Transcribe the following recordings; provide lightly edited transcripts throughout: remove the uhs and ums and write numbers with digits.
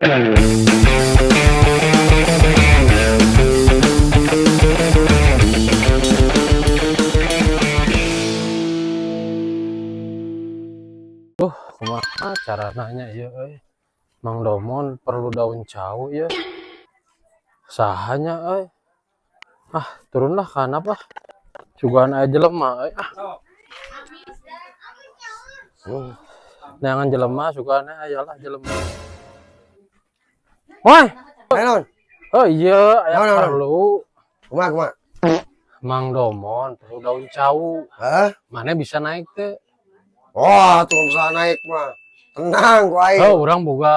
Kumaha cara nanya ya euy. Mang Domon perlu daun cau ya. Saha nya euy. Ah, turunlah ka handap ah. Sugan aya jelema euy ah. Neangan jelema sugan aya lah jelema. Woi. Naon? Oh iya, aya Naon, naon, naon? Perlu. Kumaha, kumaha? Mang Domon perlu daun cau. Hah? Mana bisa naik teh? Oh, tuh misalnya naik mah. Tenang ku aing. Oh, urang boga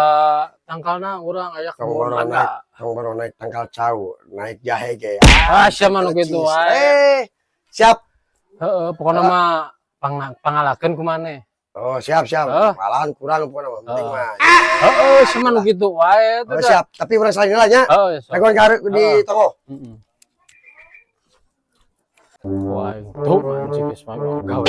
tangkalna, urang aya Tong kebun baru naik, mangga. Tong baru naik tangkal cau, naik jahe ge. Ah, sia mah nu kitu wae. Eh, siap. Heeh, pokokna mah pangalakeun ku maneh. Oh, siap, siap. Heeh. Malahan kurang pokokna mah, penting mah. Heeh, sia mah nu kitu wae Oh, siap. Tapi urang salin lah nya. Heeh, sok. Dagoan ka di toko. Heeh. Wah, tuh anjing geus mah gawe.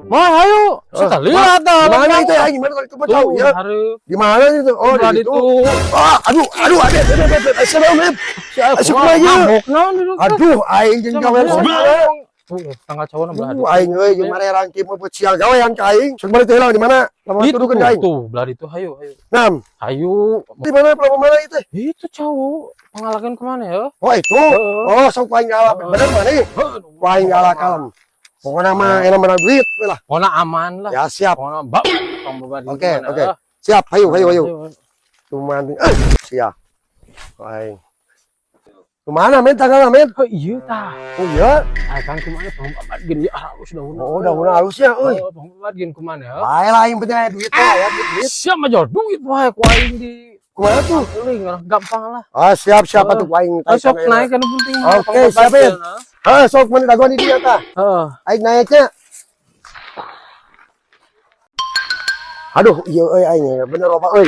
Mah, ayo, kita lihat dah. Di mana itu ya? Gimana tadi itu cau ya? Hareup. Di mana itu? Oh, di itu. situ. Ah, aduh, aduh, aduh, aduh, aduh, aduh, aduh, aduh, aduh, Mabok naon di situ? Aduh, aing jeung gawean saudara. Tuh, tanggal cowokna belah Aduh, aing euy jeung marerang kieu mah sial gawean ka aing. Sok balik teh heula di mana? Lamun Itu tuduhkeun ka aing. tuh, belah itu hayu, hayu. Nam, Hayu. di mana pelama mana itu? Itu cowok pangalakeun kemana ya? Oh, itu. Heeh. Oh, sok aing galak. Bener mana nih? Aing galak kalem. Pokoknya mah enak menang duit we lah. Pokoknya aman lah. Ya siap. Pokoknya bak tong beban Oke, oke. Siap, hayu, hayu, hayu. Cuman siap. Aing. Kemana men tanggal men? Oh iya tah. Oh iya. Ah kan kumaha pang babat gini halus daun. Oh, daun halusnya euy. Oh, pang babat gini kumaha ya? Bae lah yang penting aya duit lah ya, duit. Duit. Siap aja duit wae ku aing di Kumaha tuh? Euy, gampang lah. Ah, siap siap atuh ku aing. Ah, sok naik kan penting. Oke, siap, Ben. Ah, sok mun dagoan di dieu tah. Heeh. Aing naiknya. Aduh, iya euy aing bener apa euy.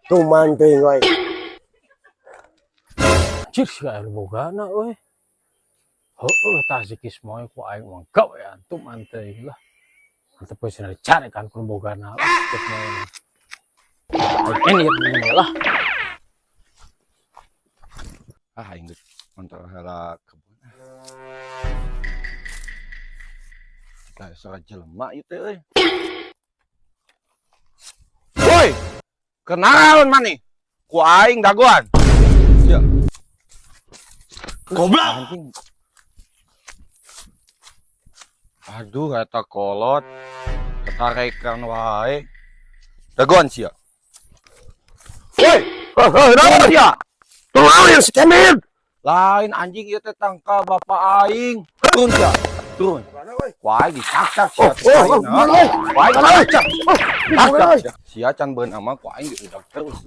Tuh manting euy. Anjir sih aya bogana euy. Heueuh tah si Kismoy ku aing mah gawe antum anteuing lah. Antep we cenah dicari kan ku bogana lah Kismoy. Aing ini lah. Ah, aing geus ngontrol heula kebun. Jika suara jelema ieu teh euy. Woi, kenaon maneh? Ku aing dagoan. Sia. Goblok. Anjing. Aduh, eta kolot. Ketarekan wae. Dagoan sia. Woi, Heuh, naon sia? Tuh naon si Kemet? Lain anjing ieu teh tangkal bapak aing. Turun sia. Turun. Wah, dicakcak sia. Oh, oh, oh, euy. Wah, dicakcak. Gimana, euy? Sia can beun ama ku aing diudag terus.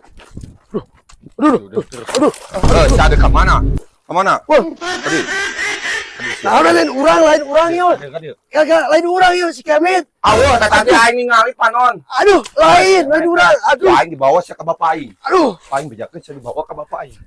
Aduh, Diudag terus. Aduh. Eh, sia ada ka mana? Ka mana? Wah. Tadi. Nah, lain urang, lain urang ieu. Ya, ya, lain urang ieu si Kemet. Awas, tadi aing ningali panon. Aduh, lain, lain urang. Aduh, Ku aing dibawa sia ka bapak aing. aduh. Aing bejakeun sia dibawa ka bapak aing.